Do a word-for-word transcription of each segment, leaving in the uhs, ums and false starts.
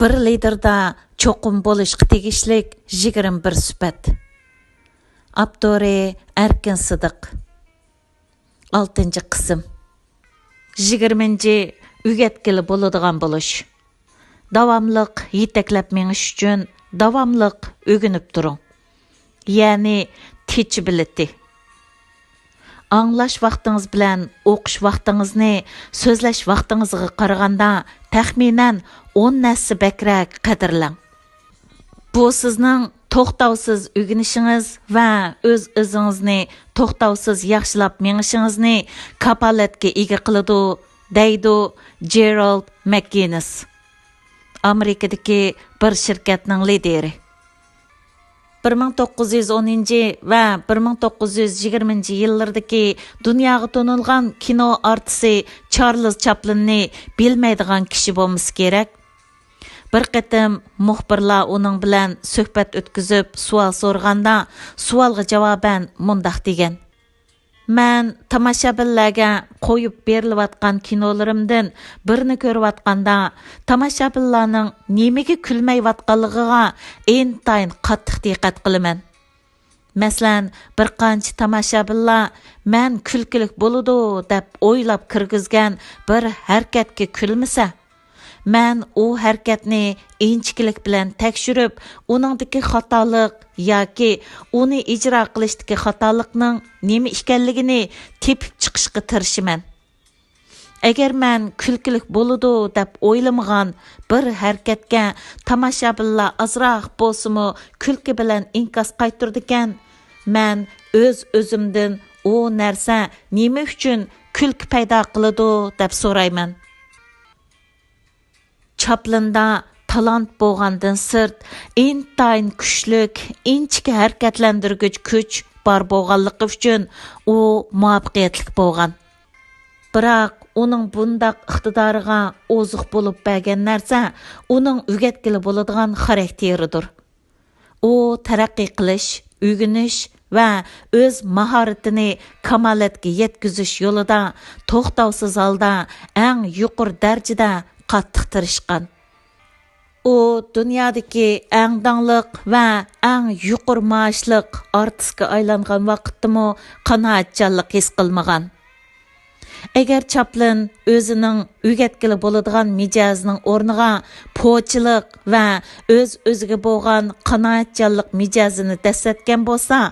بىر لىدېردا چوقۇم بولۇشقا تېگىشلىك يىگىرمە بىر سۈپەت. ئاپتورى: ئەركىن سىدىق. ئالتىنچى قىسىم. يىگىرمىنچى، ئۆگەتكىلى بولىدىغان بولۇش. داۋاملىق يېتەكلەپ مېڭىش ئۈچۈن داۋاملىق ئۆگىنىپ تۇرۇڭ. يەنى تېچىبىلىتى. ئاڭلاش ۋاقتىڭىز بىلەن ئوقۇش ۋاقتىڭىزنى سۆزلەش ۋاقتىڭىزغا قارىغاندا تەخمىنەن ئون ھەسسە بەكرەك قەدىرلەڭ. بۇ سىزنىڭ توختاۋسىز ئۆگىنىشىڭىز ۋە ئۆز-ئۆزىڭىزنى توختاۋسىز ياخشىلاپ مېڭىشىڭىزنى كاپالەتكە ئىگە قىلىدۇ، دەيدۇ جېرالد مەكگىننېس، ئامېرىكىدىكى بىر شىركەتنىڭ لىدىرى. بىر مىڭ توققۇز يۈز ئونىنچى ۋە بىر مىڭ توققۇز يۈز يىگىرمىنچى يىللىرىدىكى دۇنياغا تونۇلغان كىنو ئارتىسى چارلىز چاپلىننى بىلمەيدىغان كىشى بولمىسا كېرەك. بىر قېتىم مۇخبىرلار ئۇنىڭ بىلەن سۆھبەت ئۆتكۈزۈپ سوئال سورىغاندا، سوئالغا جاۋابەن مۇنداق دېگەن: مەن تاماشابىنلارغا قويۇپ بېرىلىۋاتقان كىنولىرىمدىن بىرنى كۆرۈۋاتقاندا، تاماشابىنلارنىڭ نېمىگە كۈلمەيۋاتقانلىقىغا ئىنتايىن قاتتىق دىققەت قىلىمەن. مەسىلەن، بىر قانچە تاماشابىنلار مەن كۈلكىلىك بولىدۇ دەپ ئويلاپ كىرگۈزگەن بىر ھەرىكەتكە كۈلمىسە، مەن ئۇ ھەرىكەتنى ئىنچىكىلىك بىلەن تەكشۈرۈپ، ئۇنىڭدىكى خاتالىق ياكى ئۇنى ئىجرا قىلىشتىكى خاتالىقنىڭ نېمە ئىكەنلىكىنى تېپىپ چىقىشقا تىرىشىمەن. ئەگەر مەن كۈلكىلىك بولىدۇ دەپ ئويلىمىغان بىر ھەرىكەتكە تاماشابىنلار ئازراق بولسىمۇ كۈلكە بىلەن ئىنكاس قايتۇرىدىكەن، مەن ئۆز-ئۆزۈمدىن ئۇ نەرسە نېمە ئۈچۈن كۈلكە پەيدا قىلىدۇ دەپ سورايمەن. چاپلىندا تالانت بولغاندىن سىرت، ئىنتايىن كۈچلۈك، ئىنچىكە ھەرىكەتلەندۈرگۈچ كۈچ بار بولغانلىقى ئۈچۈن ئۇ مۇۋەپپەقىيەتلىك بولغان. بىراق ئۇنىڭ بۇنداق ئىقتىدارىغا ئوزۇق بولۇپ بەرگەن نەرسە ئۇنىڭ ئۆگەتكىلى بولىدىغان خاراكتېرىدۇر. ئۇ تەرەققىي قىلىش، ئۆگىنىش ۋە ئۆز ماھارىتىنى كامالەتكە يەتكۈزۈش يولىدا توختاۋسىز ھالدا ئەڭ يۇقىرى دەرىجىدە قاتتىق تىرىشقان. ئۇ دۇنيادىكى ئەڭ داڭلىق ۋە ئەڭ يۇقىرى مائاشلىق ئارتىسقا ئايلانغان ۋاقىتتىمۇ قانائەتچانلىق ھېس قىلمىغان. ئەگەر چاپلىن ئۆزىنىڭ ئۆگەتكىلى بولىدىغان مىجەزىنىڭ ئورنىغا پوچىلىق ۋە ئۆز-ئۆزىگە بولغان قانائەتچانلىق مىجەزىنى دەسسەتكەن بولسا،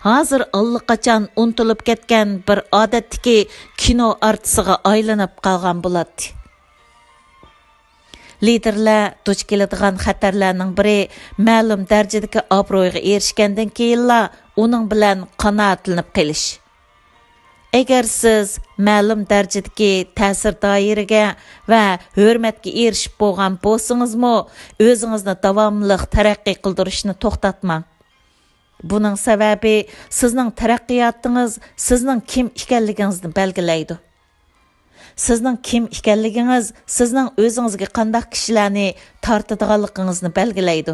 ھازىر ئاللىقاچان ئۇنتۇلۇپ كەتكەن بىر ئادەتتىكى كىنو ئارتىسىغا ئايلىنىپ قالغان بولاتتى. لىدېرلەر دۇچ كېلىدىغان خەتەرلەرنىڭ بىرى مەلۇم دەرىجىدىكى ئابرۇيغا ئېرىشكەندىن كېيىنلا ئۇنىڭ بىلەن قانائەتلىنىپ قېلىش. ئەگەر سىز مەلۇم دەرىجىدىكى تەسىر دائىرىگە ۋە ھۆرمەتكە ئېرىشىپ بولغان بولسىڭىزمۇ، ئۆزىڭىزنى داۋاملىق تەرەققىي قىلدۇرۇشنى توختاتماڭ. بۇنىڭ سەۋەبى سىزنىڭ تەرەققىياتىڭىز سىزنىڭ كىم ئىكەنلىكىڭىزنى بەلگىلەيدۇ. سىزنىڭ كىم ئىكەنلىكىڭىز سىزنىڭ ئۆزىڭىزگە قانداق كىشىلەرنى تارتىدىغانلىقىڭىزنى بەلگىلەيدۇ.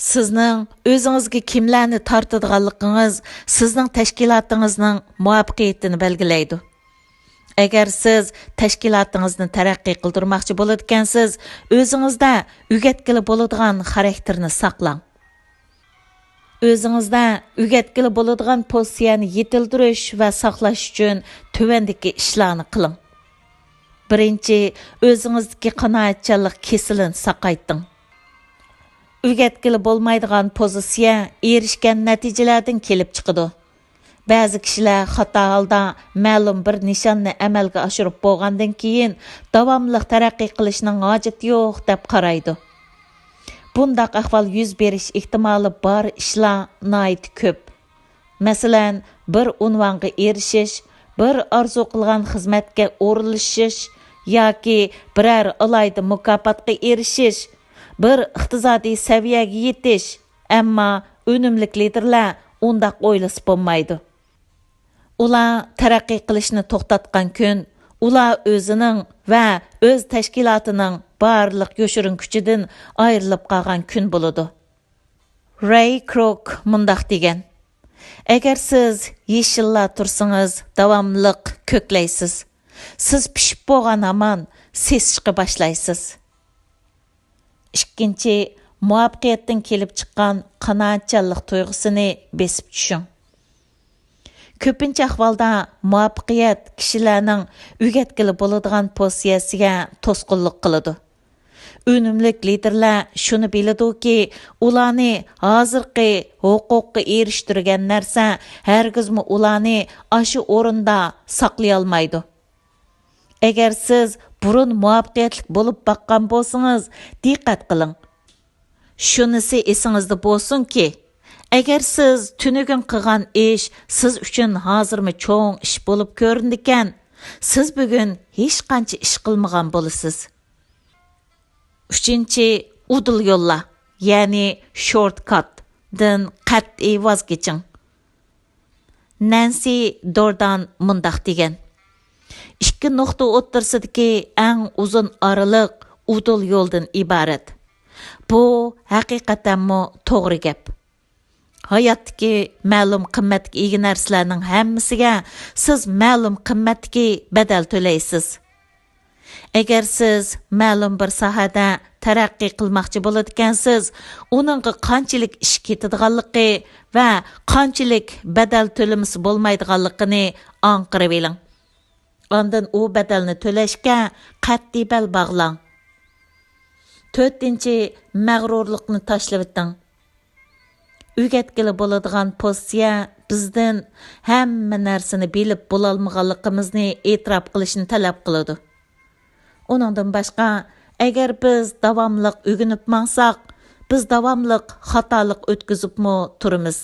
سىزنىڭ ئۆزىڭىزگە كىملەرنى تارتىدىغانلىقىڭىز سىزنىڭ تەشكىلاتىڭىزنىڭ مۇۋەپپەقىيىتىنى بەلگىلەيدۇ. ئەگەر سىز تەشكىلاتىڭىزنى تەرەققىي قىلدۇرماقچى بولىدىكەنسىز، ئۆزىڭىزدە ئۆگەتكىلى بولىدىغان خاراكتېرنى ساقلاڭ. ئۆزىڭىزدە ئۆگەتكىلى بولىدىغان پوزىتسىيەنى يېتىلدۈرۈش ۋە ساقلاش ئۈچۈن تۆۋەندىكى ئىشلارنى قىلىڭ. بىرىنچى، ئۆزىڭىزدىكى قانائەتچانلىق كېسىلىنى ساقايتىڭ. ئۆگەتكىلى بولمايدىغان پوزىتسىيە ئېرىشكەن نەتىجىلەردىن كېلىپ چىقىدۇ. بەزى كىشىلەر خاتا ھالدا مەلۇم بىر نىشاننى ئەمەلگە ئاشۇرۇپ بولغاندىن كېيىن، داۋاملىق تەرەققىي قىلىشنىڭ ھاجىتى يوق دەپ قارايدۇ. بۇنداق ئەھۋال يۈز بېرىش ئېھتىمالى بار ئىشلار ناھايىتى كۆپ. مەسىلەن، بىر ئۇنۋانغا ئېرىشىش، بىر ئارزۇ قىلغان خىزمەتكە ئورۇنلىشىش ياكى بىرەر ئالاھىدە مۇكاپاتقا ئېرىشىش، بىر ئىقتىسادىي سەۋىيەگە يېتىش. ئەمما ئۈنۈملۈك لىدېرلار ئۇنداق ئويلىسا بولمايدۇ. ئۇلار تەرەققىي قىلىشنى توختاتقان كۈن، ئۇلار ئۆزىنىڭ ۋە ئۆز تەشكىلاتىنىڭ بارلىق يوشۇرۇن كۈچىدىن ئايرىلىپ قالغان كۈن بولىدۇ. رەي كروك مۇنداق دېگەن: ئەگەر سىز يېشىللا تۇرسىڭىز، داۋاملىق كۆكلەيسىز. سىز پىشىپ بولغان ھامان سېسىشقا باشلايسىز. ئىككىنچى، مۇۋەپپەقىيەتتىن كېلىپ چىققان قانائەتچانلىق تۇيغۇسىنى بېسىپ چۈشۈڭ. كۆپىنچە ئەھۋالدا مۇۋەپپەقىيەت كىشىلەرنىڭ ئۆگەتكىلى بولىدىغان پوزىتسىيەسىگە توسقۇنلۇق قىلىدۇ. ئۈنۈملۈك لىدېرلەر شۇنى بىلىدۇكى، ئۇلارنى ھازىرقى ھوقۇققا ئېرىشتۈرگەن نەرسە ھەرگىزمۇ ئۇلارنى ئاشۇ ئورۇندا ساقلىيالمايدۇ. ئەگەر سىز بۇرۇن مۇۋەپپەقىيەتلىك بولۇپ باققان بولسىڭىز، دىققەت قىلىڭ. شۇنىسى ئېسىڭىزدە بولسۇنكى، ئەگەر سىز تۈنۈگۈن قىلغان ئىش سىز ئۈچۈن ھازىرمۇ چوڭ ئىش بولۇپ كۆرۈنىدىكەن، سىز بۈگۈن ھېچقانچە ئىش قىلمىغان بولىسىز. ئۈچىنچى، ئۇدۇل يوللار، يەنى شورتكاتتىن قەتئىي ۋاز كېچىڭ. نەنسى دوردان مۇنداق دېگەن: «ئىككى نۇقتا ئوتتۇرىسىدىكى ئەڭ ئۇزۇن ئارىلىق ئۇدۇل يولدىن ئىبارەت.» بۇ ھەقىقەتەنمۇ توغرا گەپ. ھاياتتىكى مەلۇم قىممەتكە ئىگە نەرسىلەرنىڭ ھەممىسىگە سىز مەلۇم قىممەتتىكى بەدەل تۆلەيسىز. ئەگەر سىز مەلۇم بىر ساھەدە تەرەققىي قىلماقچى بولىدىكەنسىز، ئۇنىڭغا قانچىلىك ئىش كېتىدىغانلىقى ۋە قانچىلىك بەدەل تۆلىمىسە بولمايدىغانلىقىنى ئاڭقىرىۋېلىڭ. ئاندىن ئۇ بەدەلنى تۆلەشكە قەتئىي بەل باغلاڭ. تۆتىنچى، مەغرۇرلۇقنى تاشلىۋېتىڭ. ئۆگەتكىلى بولىدىغان پوزىتسىيە بىزدىن ھەممە نەرسىنى بىلىپ بولالمىغانلىقىمىزنى ئېتىراپ قىلىشنى تەلەپ قىلىدۇ. ئۇنىڭدىن باشقا، ئەگەر بىز داۋاملىق ئۆگىنىپ ماڭساق، بىز داۋاملىق خاتالىق ئۆتكۈزۈپمۇ تۇرىمىز.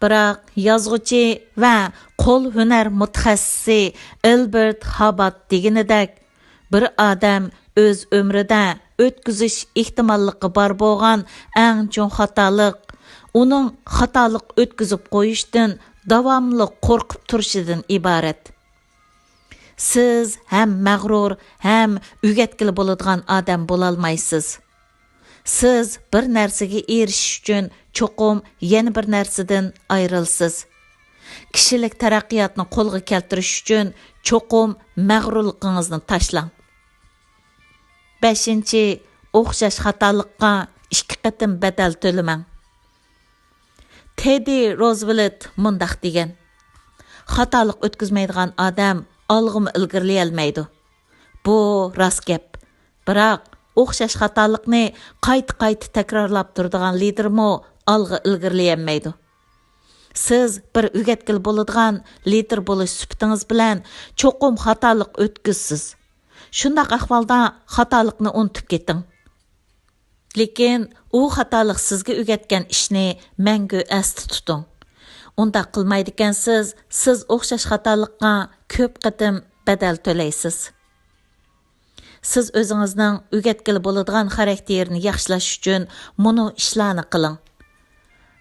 بىراق يازغۇچى ۋە قول ھۈنەر مۇتەخەسسىسى ئېلبېرت خابات دېگىنىدەك، بىر ئادەم ئۆز ئۆمرىدە ئۆتكۈزۈش ئېھتىماللىقى بار بولغان ئەڭ چوڭ خاتالىق، ئۇنىڭ خاتالىق ئۆتكۈزۈپ قويۇشتىن داۋاملىق قورقۇپ تۇرۇشىدىن ئىبارەت. سىز ھەم مەغرۇر، ھەم ئۆگەتكىلى بولىدىغان ئادەم بولالمايسىز. سىز بىر نەرسىگە ئېرىشىش ئۈچۈن چوقۇم يەنە بىر نەرسىدىن ئايرىلىسىز. كىشىلىك تەرەققىياتنى قولغا كەلتۈرۈش ئۈچۈن چوقۇم مەغرۇرلۇقىڭىزنى تاشلاڭ. بەشىنچى، ئوخشاش خاتالىققا ئىككى قېتىم بەدەل تۆلىمەڭ. تېددى روزۋېلت مۇنداق دېگەن: «خاتالىق ئۆتكۈزمەيدىغان ئادەم ئالغىمۇ ئىلگىرىلىيەلمەيدۇ.» بۇ راست گەپ. بىراق، ئوخشاش خاتالىقنى قايتا-قايتا تەكرارلاپ تۇرىدىغان لىدىرمۇ ئالغا ئىلگىرىلىيەلمەيدۇ. سىز بىر ئۆگەتكىلى بولىدىغان لىدىر بولۇش سۈپىتىڭىز بىلەن چوقۇم خاتالىق ئۆتكۈزىسىز. شۇنداق ئەھۋالدا خاتالىقنى ئۇنتۇپ كېتىڭ. لېكىن ئۇ خاتالىق سىزگە ئۆگەتكەن ئىشنى مەڭگۈ ئەستە تۇتۇڭ. ئۇنداق قىلمايدىكەنسىز، سىز ئوخشاش خاتالىققا كۆپ قېتىم بەدەل تۆلەيسىز. سىز ئۆزىڭىزنىڭ ئۆگەتكىلى بولىدىغان خاراكتېرىنى ياخشىلاش ئۈچۈن مۇنۇ ئىشلارنى قىلىڭ.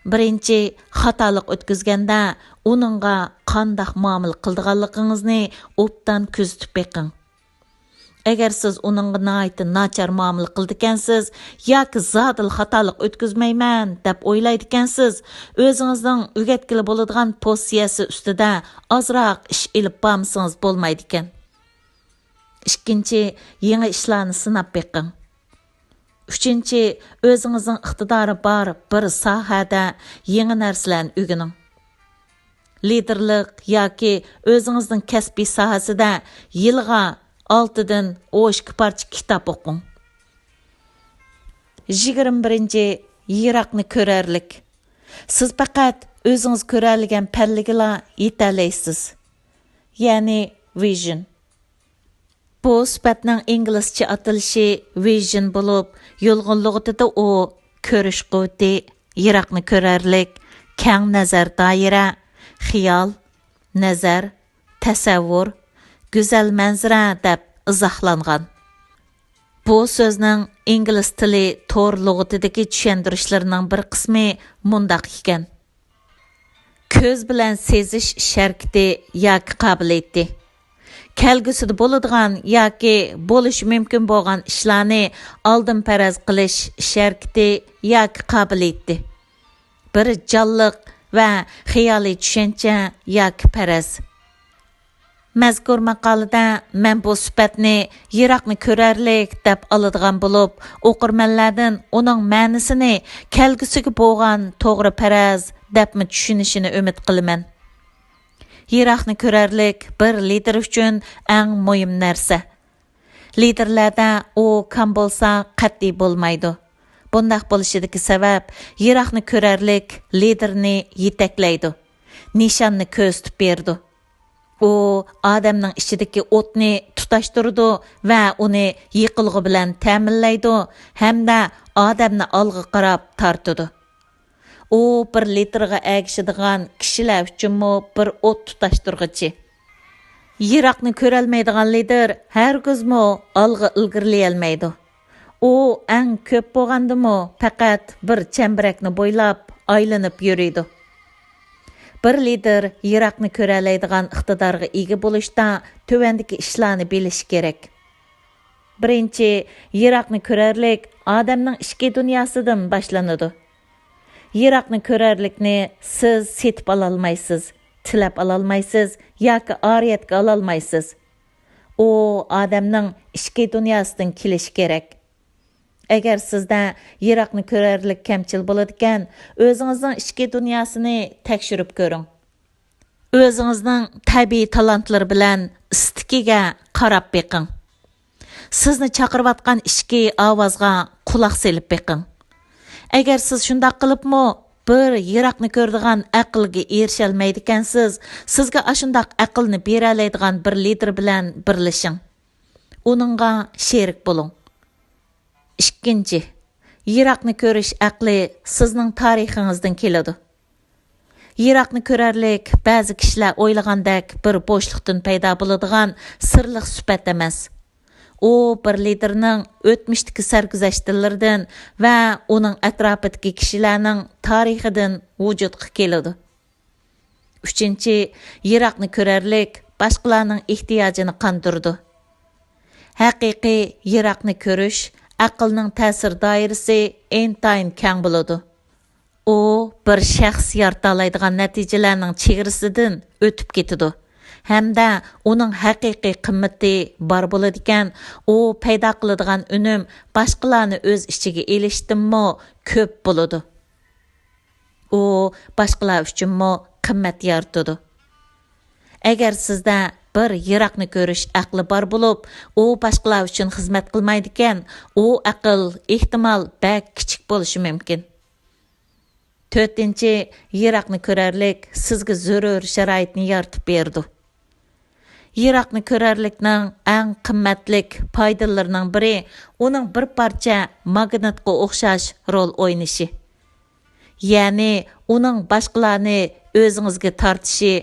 بىرىنچى، خاتالىق ئۆتكۈزگەندە ئۇنىڭغا قانداق مۇئامىلە قىلىدىغانلىقىڭىزنى ئوبدان كۆزىتىپ بېقىڭ. ئەگەر سىز ئۇنىڭغا ناھايىتى ناچار مۇئامىلە قىلىدىكەنسىز ياكى زادىلا خاتالىق ئۆتكۈزمەيمەن دەپ ئويلايدىكەنسىز، ئۆزىڭىزنىڭ ئۆگەتكىلى بولىدىغان پوزىتسىيەسى ئۈستىدە ئازراق ئىش ئېلىپ بارمىسىڭىز بولمايدىكەن. ئىككىنچى، يېڭى ئىشلارنى سىناپ بېقىڭ. ئۈچىنچى، ئۆزىڭىزنىڭ ئىقتىدارى بار بىر ساھەدە يېڭى نەرسىلەرنى ئۆگىنىڭ. لىدېرلىق ياكى ئۆزىڭىزنىڭ كەسپىي ساھەسىدە يىلىغا ئالتىدىن ئون ئىككى پارچە كىتاب ئوقۇڭ. يىگىرمە بىرىنچى، يىراقنى كۆرەرلىك. سىز پەقەت ئۆزىڭىز كۆرەلىگەن پەللىگىلا يېتەلەيسىز. يەنى ۋىژن. بۇ سۈپەتنىڭ ئىنگلىزچە ئاتىلىشى ۋىژن بولۇپ، يۇلغۇن لۇغىتىدە ئۇ كۆرۈش قۇۋۋىتى، يىراقنى كۆرەرلىك، كەڭ نەزەر دائىرە، خىيال، نەزەر، تەسەۋۋۇر، گۈزەل مەنزىرە دەپ ئىزاھلانغان. بۇ سۆزنىڭ ئىنگلىز تىلى تور لۇغىتىدىكى چۈشەندۈرۈشلىرىنىڭ بىر قىسمى مۇنداق ئىكەن: كۆز بىلەن سېزىش ئىش ھەرىكىتى ياكى قابىلىيىتى. كەلگۈسىدە بولىدىغان ياكى بولۇشى مۇمكىن بولغان ئىشلارنى ئالدىن پەرەز قىلىش ئىش ھەرىكىتى ياكى قابىلىيىتى. بىر جانلىق ۋە خىيالىي چۈشەنچە ياكى پەرەز. مەزكۇر ماقالىدە مەن بۇ سۈپەتنى يىراقنى كۆرەرلىك دەپ ئالىدىغان بولۇپ، ئوقۇرمەنلەردىن ئۇنىڭ مەنىسىنى كەلگۈسىگە بولغان توغرا پەرەز دەپمۇ چۈشىنىشىنى ئۈمىد قىلىمەن. يىراقنى كۆرەرلىك بىر لىدېر ئۈچۈن ئەڭ مۇھىم نەرسە. لىدېرلەردە ئۇ كام بولسا قەتئىي بولمايدۇ. بۇنداق بولۇشىدىكى سەۋەب، يىراقنى كۆرەرلىك لىدېرنى يېتەكلەيدۇ، نىشاننى كۆرسىتىپ بېرىدۇ. ئۇ ئادەمنىڭ ئىچىدىكى ئوتنى تۇتاشتۇرىدۇ ۋە ئۇنى يېقىلغۇ بىلەن تەمىنلەيدۇ ھەمدە ئادەمنى ئالغا قاراپ تارتىدۇ. ئۇ بىر لىدېرغا ئەگىشىدىغان كىشىلەر ئۈچۈنمۇ بىر ئوت تۇتاشتۇرغۇچى. يىراقنى كۆرەلمەيدىغان لىدېر ھەرگىزمۇ ئالغا ئىلگىرىلىيەلمەيدۇ. ئۇ ئەڭ كۆپ بولغاندىمۇ پەقەت بىر چەمبىرەكنى بويلاپ ئايلىنىپ يۈرىدۇ. بىر لىدېر يىراقنى كۆرەلەيدىغان ئىقتىدارغا ئىگە بولۇشتا تۆۋەندىكى ئىشلارنى بىلىشى كېرەك. بىرىنچى، يىراقنى كۆرەرلىك ئادەمنىڭ ئىچكى دۇنياسىدىن باشلىنىدۇ. يىراقنى كۆرەرلىكنى سىز سېتىپ ئالالمايسىز، تىلەپ ئالالمايسىز ياكى ئارىيەتكە ئالالمايسىز. ئۇ ئادەمنىڭ ئىچكى دۇنياسىدىن كېلىشى كېرەك. ئەگەر سىزدە يىراقنى كۆرەرلىك كەمچىل بولىدىكەن، ئۆزىڭىزنىڭ ئىچكى دۇنياسىنى تەكشۈرۈپ كۆرۈڭ. ئۆزىڭىزنىڭ تەبىئىي تالانتلىرى بىلەن ئىستىكىگە قاراپ بېقىڭ. سىزنى چاقىرىۋاتقان ئىچكى ئاۋازغا قۇلاق سېلىپ بېقىڭ. ئەگەر سىز شۇنداق قىلىپمۇ بىر يىراقنى كۆرىدىغان ئەقىلگە ئېرىشەلمەيدىكەنسىز، سىزگە ئاشۇنداق ئەقىلنى بېرەلەيدىغان بىر لىدېر بىلەن بىرلىشىڭ. ئۇنىڭغا شېرىك بولۇڭ. ئىككىنچى، يىراقنى كۆرۈش ئەقلى سىزنىڭ تارىخىڭىزدىن كېلىدۇ. يىراقنى كۆرەرلىك بەزى كىشىلەر ئويلىغاندەك بىر بوشلۇقتىن پەيدا بولىدىغان سىرلىق سۈپەت ئەمەس. ئۇ بىر لىدېرنىڭ ئۆتمۈشتىكى سەرگۈزەشتلىرىدىن ۋە ئۇنىڭ ئەتراپىدىكى كىشىلەرنىڭ تارىخىدىن ۋۇجۇدقا كېلىدۇ. ئۈچىنچى، يىراقنى كۆرەرلىك باشقىلارنىڭ ئېھتىياجىنى قاندۇرىدۇ. ھەقىقىي يىراقنى كۆرۈش ئەقىلنىڭ تەسىر دائىرىسى ئىنتايىن كەڭ بولىدۇ. ئۇ بىر شەخس يارىتالايدىغان نەتىجىلەرنىڭ چېگرىسىدىن ئۆتۈپ كېتىدۇ ھەمدە ئۇنىڭ ھەقىقىي قىممىتى بار بولىدىكەن، ئۇ پەيدا قىلىدىغان ئۈنۈم باشقىلارنى ئۆز ئىچىگە ئېلىشتىنمۇ كۆپ بولىدۇ. ئۇ باشقىلار ئۈچۈنمۇ قىممەت يارىتىدۇ. ئەگەر سىزدە بىر يىراقنى كۆرۈش ئەقلى بار بولۇپ، ئۇ باشقىلار ئۈچۈن خىزمەت قىلمايدىكەن، ئۇ ئەقىل ئېھتىمال بەك كىچىك بولۇشى مۇمكىن. تۆتىنچى، يىراقنى كۆرەرلىك سىزگە زۆرۈر شارائىتنى يارىتىپ بېرىدۇ. يىراقنى كۆرەرلىكنىڭ ئەڭ قىممەتلىك پايدىلىرىنىڭ بىرى ئۇنىڭ بىر پارچە ماگنىتقا ئوخشاش رول ئوينىشى. يەنى ئۇنىڭ باشقىلارنى ئۆزىڭىزگە تارتىشى،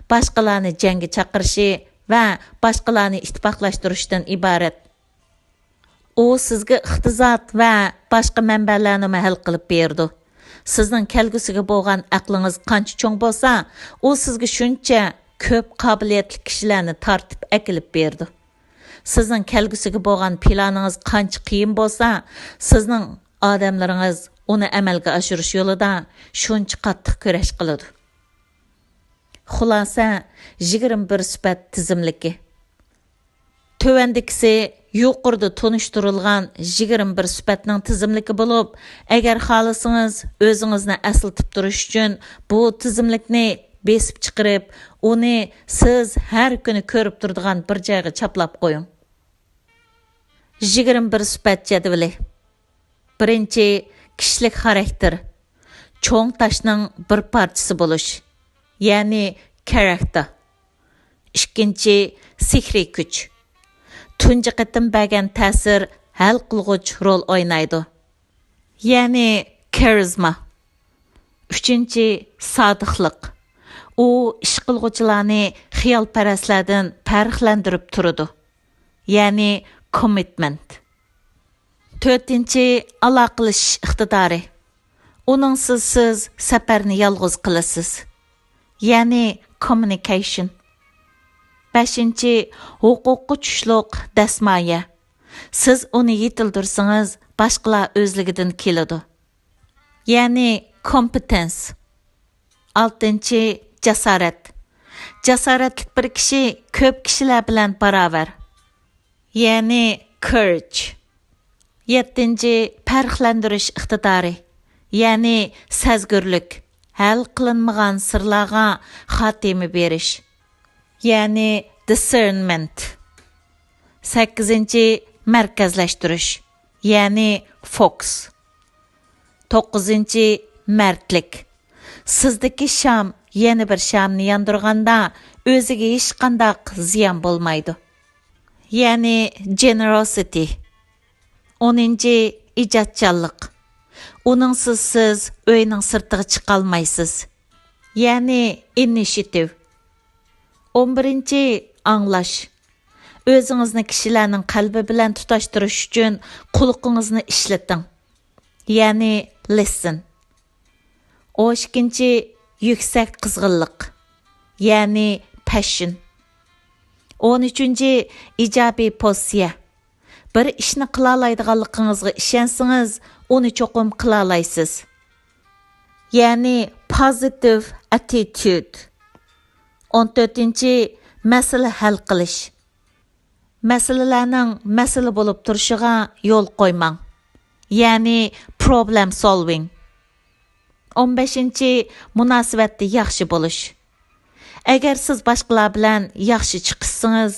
باشقىلارنى جەڭگە چاقىرىشى ۋە باشقىلارنى ئىتتىپاقلاشتۇرۇشتىن ئىبارەت. ئۇ سىزگە ئىقتىساد ۋە باشقا مەنبەلەرنىمۇ ھەل قىلىپ بېرىدۇ. سىزنىڭ كەلگۈسىگە بولغان ئەقلىڭىز قانچە چوڭ بولسا، ئۇ سىزگە شۇنچە كۆپ قابىلىيەتلىك كىشىلەرنى تارتىپ ئەكېلىپ بېرىدۇ. سىزنىڭ كەلگۈسىگە بولغان پىلانىڭىز قانچە قىيىن بولسا، سىزنىڭ ئادەملىرىڭىز ئۇنى ئەمەلگە ئاشۇرۇش يولىدا شۇنچە قاتتىق كۈرەش قىلىدۇ. خۇلاسە، يىگىرمە بىر سۈپەت تىزىملىكى. تۆۋەندىكىسى يۇقىرىدا تونۇشتۇرۇلغان يىگىرمە بىر سۈپەتنىڭ تىزىملىكى بولۇپ، ئەگەر خالىسىڭىز، ئۆزىڭىزنى ئەسلىتىپ تۇرۇش ئۈچۈن بۇ تىزىملىكنى بېسىپ چىقىرىپ، ئۇنى سىز ھەر كۈنى كۆرۈپ تۇرىدىغان بىر جايغا چاپلاپ قويۇڭ. يىگىرمە بىر سۈپەت جەدۋىلى. بىرىنچى، كىشىلىك خاراكتېر. چوڭ تاشنىڭ بىر پارچىسى بولۇش، يەنى كارەكتېر. ئىككىنچى، سېھرىي كۈچ. تۇنجى قېتىم بەرگەن تەسىر ھەل قىلغۇچ رول ئوينايدۇ، يەنى كارىزما. ئۈچىنچى، سادىقلىق. ئۇ ئىش قىلغۇچىلارنى خىيالپەرەسلەردىن پەرقلەندۈرۈپ تۇرىدۇ، يەنى كوممىتمېنت. تۆتىنچى، ئالاقىلىشىش ئىقتىدارى. ئۇنىڭسىز سىز سەپەرنى يالغۇز قىلىسىز، يەنى كوممۇنىكېيشن. بەشىنچى، ھوقۇققا چۈشلۈق دەسمايە. سىز ئۇنى يېتىلدۈرسىڭىز، باشقىلار ئۆزلۈكىدىن كېلىدۇ، يەنى كومپېتېنس. ئالتىنچى، جاسارەت. جاسارەتلىك بىر كىشى كۆپ كىشىلەر بىلەن باراۋەر. يەنى courage. يەتتىنچى، پەرقلەندۈرۈش ئىقتىدارى، يەنى سەزگۈرلۈك، ھەل قىلىنمىغان سىرلارغا خاتىمە بېرىش، يەنى discernment. سەككىزىنچى، مەركەزلەشتۈرۈش، يەنى فوكۇس. توققۇزىنچى، مەردلىك. سىزدىكى شام يەنە بىر شامنى ياندۇرغاندا، ئۆزىگە ھېچقانداق زىيان بولمايدۇ. يەنى generosity. ئونىنچى، ئىجادچانلىق. ئۇنىڭسىز سىز ئۆينىڭ سىرتىغا چىقالمايسىز. يەنى initiative. ئون بىرىنچى، ئاڭلاش. ئۆزىڭىزنى كىشىلەرنىڭ قەلبى بىلەن تۇتاشتۇرۇش ئۈچۈن قۇلىقىڭىزنى ئىشلىتىڭ. يەنى listen. ئون ئىككىنچى، يۈكسەك قىزغىنلىق، يەنى passion. ئون ئۈچىنچى، ئىجابىي پوزىتسىيە. بىر ئىشنى قىلالايدىغانلىقىڭىزغا ئىشەنسىڭىز، ئۇنى چوقۇم قىلالايسىز. يەنى positive attitude. ئون تۆتىنچى، مەسىلە ھەل قىلىش. مەسىلىلەرنىڭ مەسىلە بولۇپ تۇرۇشىغا يول قويماڭ. يەنى problem solving. ئون بەشىنچى، مۇناسىۋەتتە ياخشى بولۇش. ئەگەر سىز باشقىلار بىلەن ياخشى چىقىشسىڭىز،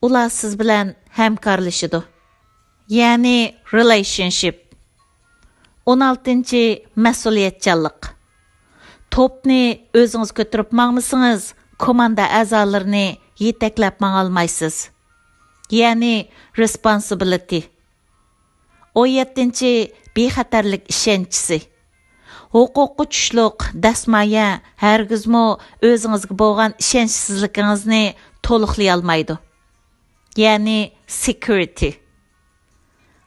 ئۇلار سىز بىلەن ھەمكارلىشىدۇ. يەنى relationship. ئون ئالتىنچى، مەسئۇلىيەتچانلىق. توپنى ئۆزىڭىز كۆتۈرۈپ ماڭمىسىڭىز، كوماندا ئەزالىرىنى يېتەكلەپ ماڭالمايسىز. يەنى responsibility. ئون يەتتىنچى، بىخەتەرلىك ئىشەنچىسى. ھوقۇققا تۇشلۇق دەسمايە ھەرگىزمۇ ئۆزىڭىزگە بولغان ئىشەنچسىزلىكىڭىزنى تولۇقلىيالمايدۇ. يەنى security.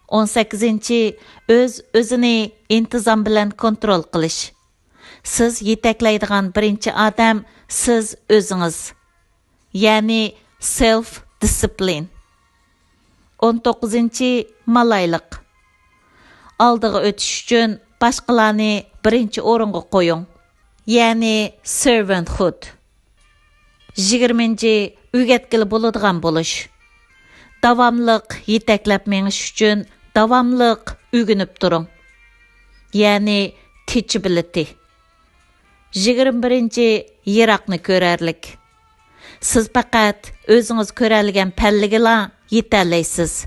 ئون سەككىزىنچى، ئۆز-ئۆزىنى ئىنتىزام بىلەن كونترول قىلىش. سىز يېتەكلەيدىغان بىرىنچى ئادەم سىز ئۆزىڭىز. يەنى self discipline. ئون توققۇزىنچى، مالايلىق. ئالدىغا ئۆتۈش ئۈچۈن باشقىلارنى بىرىنچى ئورۇنغا قويۇڭ. يەنى servanthood. يىگىرمىنچى، ئۆگەتكىلى بولىدىغان بولۇش. داۋاملىق يېتەكلەپ مېڭىش ئۈچۈن داۋاملىق ئۆگىنىپ تۇرۇڭ. يەنى teachability. يىگىرمە بىرىنچى، يىراقنى كۆرەرلىك. سىز پەقەت ئۆزىڭىز كۆرەلىگەن پەللىگىلا يېتەلەيسىز.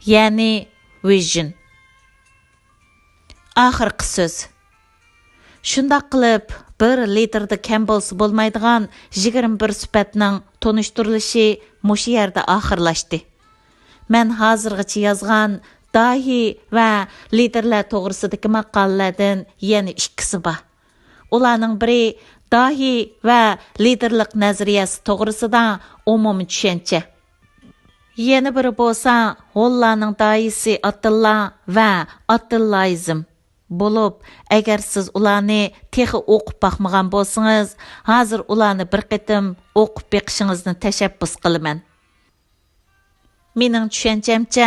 يەنى vision. ئاخىرقى سۆز. شۇنداق قىلىپ، بىر لىدىردا كەم بولسا بولمايدىغان يىگىرمە بىر سۈپەتنىڭ تونۇشتۇرۇلۇشى مۇشۇ يەردە ئاخىرلاشتى. مەن ھازىرغىچە يازغان داھىي ۋە لىدىرلار توغرىسىدىكى ماقالىلەردىن يەنە ئىككىسى بار. ئۇلارنىڭ بىرى داھىي ۋە لىدىرلىق نەزەرىيەسى توغرىسىدا ئومۇمىي چۈشەنچە. يەنە بىرى بولسا ھوللارنىڭ داھىيسى ئاتىللا ۋە ئاتىللايزم بولۇپ، ئەگەر سىز ئۇلارنى تېخى ئوقۇپ باقمىغان بولسىڭىز، ھازىر ئۇلارنى بىر قېتىم ئوقۇپ بېقىشىڭىزنى تەشەببۇس قىلىمەن. مېنىڭ چۈشەنچەمچە،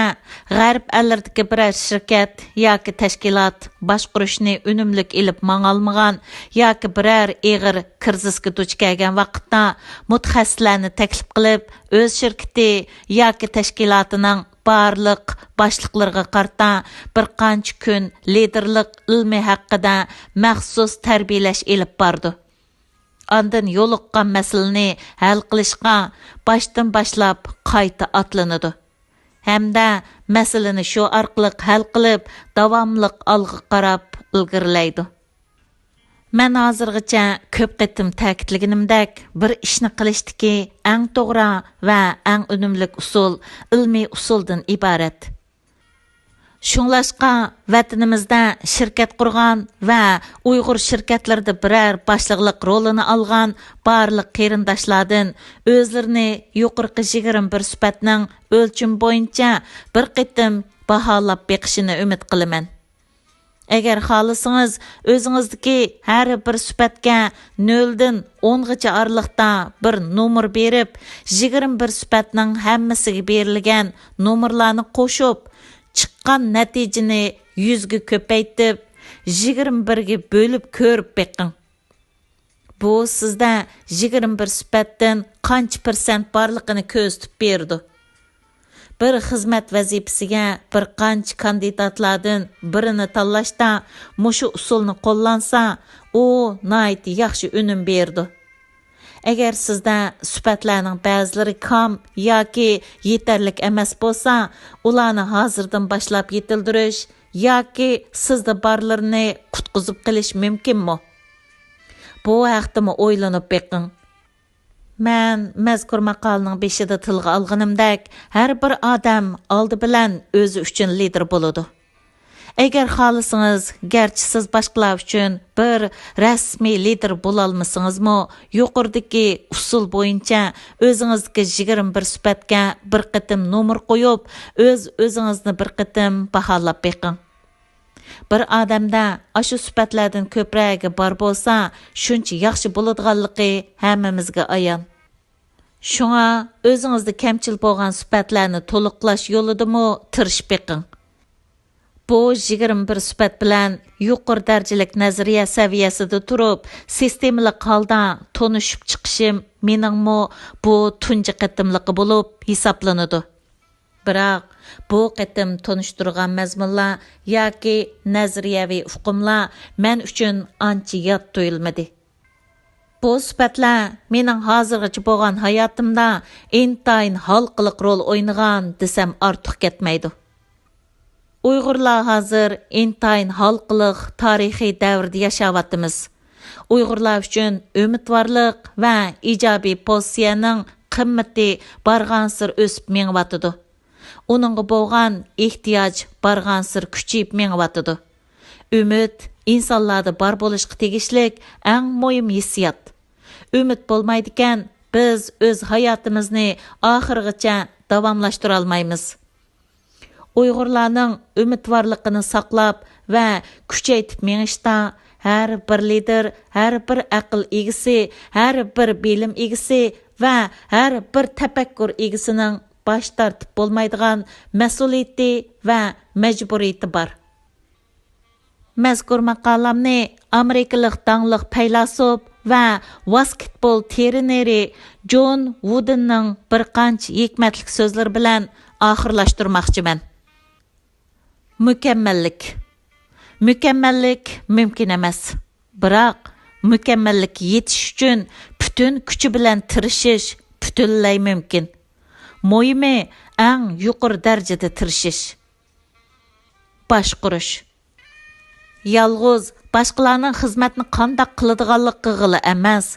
غەرب ئەللىرىدىكى بىرەر شىركەت ياكى تەشكىلات باشقۇرۇشنى ئۈنۈملۈك ئېلىپ ماڭالمىغان ياكى بىرەر ئېغىر كىرىزىسكە دۇچ كەلگەن ۋاقىتتا مۇتەخەسسىسلەرنى تەكلىپ قىلىپ، ئۆز شىركىتى ياكى تەشكىلاتىنىڭ بارلىق باشلىقلىرىغا قارىتا بىر قانچە كۈن لىدېرلىق ئىلمى ھەققىدە مەخسۇس تەربىيەلەش ئېلىپ بارىدۇ. ئاندىن يولۇققان مەسىلىنى ھەل قىلىشقا باشتىن باشلاپ قايتا ئاتلىنىدۇ ھەمدە مەسىلىنى شۇ ئارقىلىق ھەل قىلىپ، داۋاملىق ئالغا قاراپ ئىلگىرىلەيدۇ. مەن ھازىرغىچە كۆپ قېتىم تەكىتلىگىنىمدەك، بىر ئىشنى قىلىشتىكى ئەڭ توغرا ۋە ئەڭ ئۈنۈملۈك ئۇسۇل ئىلمىي ئۇسۇلدىن ئىبارەت. شۇڭلاشقا، ۋەتىنىمىزدە شىركەت قۇرغان ۋە ئۇيغۇر شىركەتلىرىدە بىرەر باشلىقلىق رولىنى ئالغان بارلىق قېرىنداشلاردىن ئۆزلىرىنى يۇقىرىقى يىگىرمە بىر سۈپەتنىڭ ئۆلچىمى بويىچە بىر قېتىم باھالاپ بېقىشىنى ئۈمىد قىلىمەن. ئەگەر خالىسىڭىز، ئۆزىڭىزدىكى ھەر بىر سۈپەتكە نۆلدىن ئونغىچە ئارىلىقتا بىر نومۇر بېرىپ، يىگىرمە بىر سۈپەتنىڭ ھەممىسىگە بېرىلگەن نومۇرلارنى قوشۇپ، چىققان نەتىجىنى يۈزگە كۆپەيتىپ، يىگىرمە بىرگە بۆلۈپ كۆرۈپ بېقىڭ. بۇ سىزدە يىگىرمە بىر سۈپەتتىن قانچە پىرسەنت بارلىقىنى كۆرسىتىپ بېرىدۇ. بىر خىزمەت ۋەزىپىسىگە بىر قانچە كاندىداتلاردىن بىرىنى تاللاشتا مۇشۇ ئۇسۇلنى قوللانسا، ئۇ ناھايىتى ياخشى ئۈنۈم بېرىدۇ. ئەگەر سىزدە سۈپەتلەرنىڭ بەزىلىرى كام ياكى يېتەرلىك ئەمەس بولسا، ئۇلارنى ھازىردىن باشلاپ يېتىلدۈرۈش ياكى سىزدە بارلىرىنى قۇتقۇزۇپ قېلىش مۇمكىنمۇ؟ بۇ ھەقتىمۇ ئويلىنىپ بېقىڭ. مەن مەزكۇر ماقالىنىڭ بېشىدا تىلغا ئالغىنىمدەك، ھەر بىر ئادەم ئالدى بىلەن ئۆزى ئۈچۈن لىدىر بولىدۇ. ئەگەر خالىسىڭىز، گەرچە سىز باشقىلار ئۈچۈن بىر رەسمىي لىدىر بولالمىسىڭىزمۇ، يۇقىرىدىكى ئۇسۇل بويىچە ئۆزىڭىزدىكى يىگىرمە بىر سۈپەتكە بىر قېتىم نومۇر قويۇپ، ئۆز-ئۆزىڭىزنى بىر قېتىم باھالاپ بېقىڭ. بىر ئادەمدە ئاشۇ سۈپەتلەردىن كۆپرەكى بار بولسا، شۇنچە ياخشى بولىدىغانلىقى ھەممىمىزگە ئايان. شۇڭا ئۆزىڭىزدە كەمچىل بولغان سۈپەتلەرنى تولۇقلاش يولىدىمۇ تىرىشىپ بېقىڭ. بۇ يىگىرمە بىر سۈپەت بىلەن يۇقىرى دەرىجىلىك نەزەرىيە سەۋىيەسىدە تۇرۇپ، سىستېمىلىق ھالدا تونۇشۇپ چىقىشىم مېنىڭمۇ بۇ تۇنجى قېتىملىقى بولۇپ ھېسابلىنىدۇ. بىراق، بۇ قېتىم تونۇشتۇرغان مەزمۇنلار ياكى نەزەرىيەۋى ئۇقۇملار مەن ئۈچۈن ئانچە يات تۇيۇلمىدى. بۇ سۈپەتلەر مېنىڭ ھازىرغىچە بولغان ھاياتىمدا ئىنتايىن ھالقىلىق رول ئوينىغان دېسەم ئارتۇق كەتمەيدۇ. ئۇيغۇرلار ھازىر ئىنتايىن ھالقىلىق تارىخىي دەۋردە ياشاۋاتىمىز. ئۇيغۇرلار ئۈچۈن ئۈمىدۋارلىق ۋە ئىجابىي پوزىتسىيەنىڭ قىممىتى بارغانسېرى ئۆسۈپ مېڭىۋاتىدۇ. ئۇنىڭغا بولغان ئېھتىياج بارغانسېرى كۈچىيىپ مېڭىۋاتىدۇ. ئۈمىد ئىنسانلاردا بار بولۇشقا تېگىشلىك ئەڭ مۇھىم ھېسسىيات. ئۈمىد بولمايدىكەن، بىز ئۆز ھاياتىمىزنى ئاخىرغىچە داۋاملاشتۇرالمايمىز. ئۇيغۇرلارنىڭ ئۈمىدۋارلىقىنى ساقلاپ ۋە كۈچەيتىپ مېڭىشتا ھەر بىر لىدىر، ھەر بىر ئەقىل ئىگىسى، ھەر بىر بىلىم ئىگىسى ۋە ھەر بىر تەپەككۇر ئىگىسىنىڭ باش تارتىپ بولمايدىغان مەسئۇلىيىتى ۋە مەجبۇرىيىتى بار. مەزكۇر ماقالەمنى ئامېرىكىلىق داڭلىق پەيلاسوپ ۋە ۋاسكېتبول ترېنېرى جون ۋۇدېننىڭ بىر قانچە ھېكمەتلىك سۆزلىرى بىلەن ئاخىرلاشتۇرماقچىمەن. مۇكەممەللىك. مۇكەممەللىك مۇمكىن ئەمەس. بىراق، مۇكەممەللىككە يېتىش ئۈچۈن پۈتۈن كۈچى بىلەن تىرىشىش پۈتۈنلەي مۇمكىن. مۇھىمى، ئەڭ يۇقىرى دەرىجىدە تىرىشىش. باشقۇرۇش. يالغۇز باشقىلارنىڭ خىزمەتنى قانداق قىلىدىغانلىقىغىلا ئەمەس،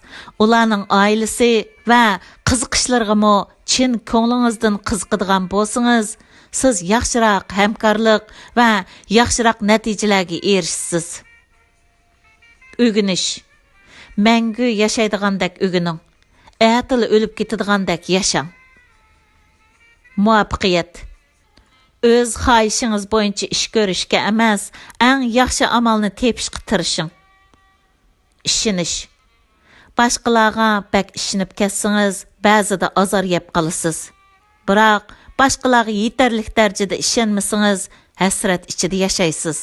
ئۇلارنىڭ ئائىلىسى ۋە قىزىقىشلىرىغىمۇ چىن كۆڭلىڭىزدىن قىزىقىدىغان بولسىڭىز، سىز ياخشىراق ھەمكارلىق ۋە ياخشىراق نەتىجىلەرگە ئېرىشىسىز. ئۆگىنىش. مەڭگۈ ياشايدىغاندەك ئۆگىنىڭ. ئەتىلا ئۆلۈپ كېتىدىغاندەك ياشاڭ. مۇۋەپپەقىيەت. ئۆز خاھىشىڭىز بويىچە ئىش كۆرۈشكە ئەمەس، ئەڭ ياخشى ئامالنى تېپىشقا تىرىشىڭ. ئىشىنىش. باشقىلارغا بەك ئىشىنىپ كەتسىڭىز، بەزىدە ئازار يەپ قالىسىز. بىراق، باشقىلارغا يېتەرلىك دەرىجىدە ئىشەنمىسىڭىز، ھەسرەت ئىچىدە ياشايسىز.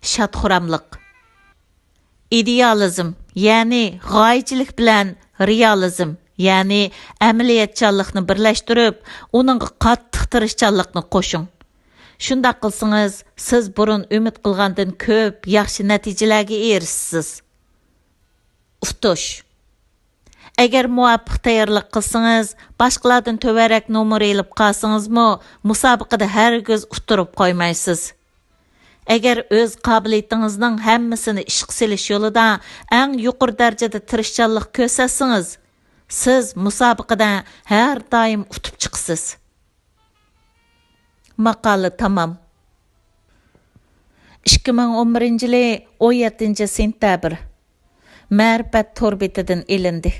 شاد-خۇراملىق. ئىدېئالىزم، يەنى غايىچىلىك بىلەن رېئالىزم، يەنى ئەمەلىيەتچانلىقنى بىرلەشتۈرۈپ، ئۇنىڭغا قاتتىق تىرىشچانلىقنى قوشۇڭ. شۇنداق قىلسىڭىز، سىز بۇرۇن ئۈمىد قىلغاندىن كۆپ ياخشى نەتىجىلەرگە ئېرىشىسىز. ئۇتۇش. ئەگەر مۇۋاپىق تەييارلىق قىلسىڭىز، باشقىلاردىن تۆۋەنرەك نومۇر ئېلىپ قالسىڭىزمۇ، مۇسابىقىدە ھەرگىز ئۇتتۇرۇپ قويمايسىز. ئەگەر ئۆز قابىلىيىتىڭىزنىڭ ھەممىسىنى ئىشقا سېلىش يولىدا ئەڭ يۇقىرى دەرىجىدە تىرىشچانلىق كۆرسەتسىڭىز، سىز مۇسابىقىدە ھەر دائىم ئۇتۇپ چىقىسىز. ماقالە تامام. ئىككى مىڭ ئون بىرىنچى يىلى ئون يەتتىنچى سېنتەبىر. مەرىپەت تور بېتىدىن ئېلىندى.